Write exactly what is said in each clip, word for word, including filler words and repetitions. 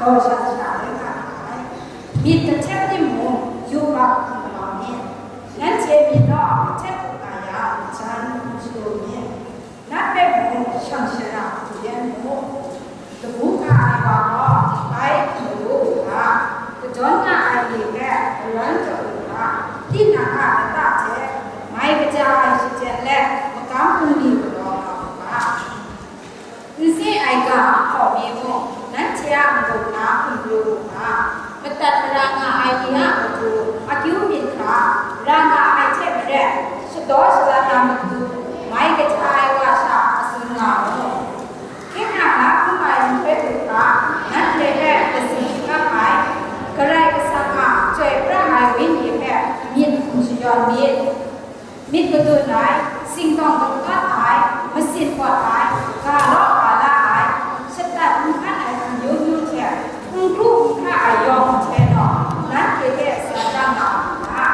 Gaw sha sha rai nga ai. Myit kahtep timung, yubak hkum galaw myit. Nanhte myit naw a kahtep hkum nga yang, jan hkum shagu myit. Nat hpe mung shang shara hku yen mu. Lagu hka ai wa gaw bai hkum ru u ga, kadawn nga ai ni hpe garan jaw u ga, tinang a lata hte mai kaja ai shachyen let magam bungli galaw nga u ga. Nse ai ga hkawmi mung, nanhte a mung hkra hkum ru u ga, madat mara nga ai ni a matu akyu myit hkra ra nga ai hte maren, shadaw shalan na matu mai kaja ai wa sha a tsun nga mu. Hkye hkrang na hkum ai nhtoi hku hkra, nanhte hpe latsin shakap ai, Karai Kasang a chyoi pra ai Wenyi hpe myit hkum shayawn myit. Myit madun ai, singtawng dakat ai, masin pawt ai, ga law ga la ai, shadat nhkan ai amyu myu hte, n hkru n hkra ai yawng hte naw, nanhte hte sa shang nga u ga,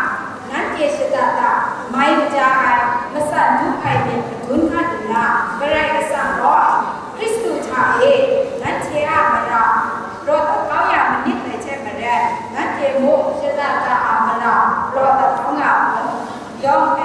nanhte shadat da, mai kaja ai, masan du ai myit madun hkat nna, Karai Kasang gaw, Hkristu hta e, nanhte a mara, raw dat kau ya manit ai hte maren, nanhte mung shadat da a mara, raw dat kau nga mu. Yawng hpe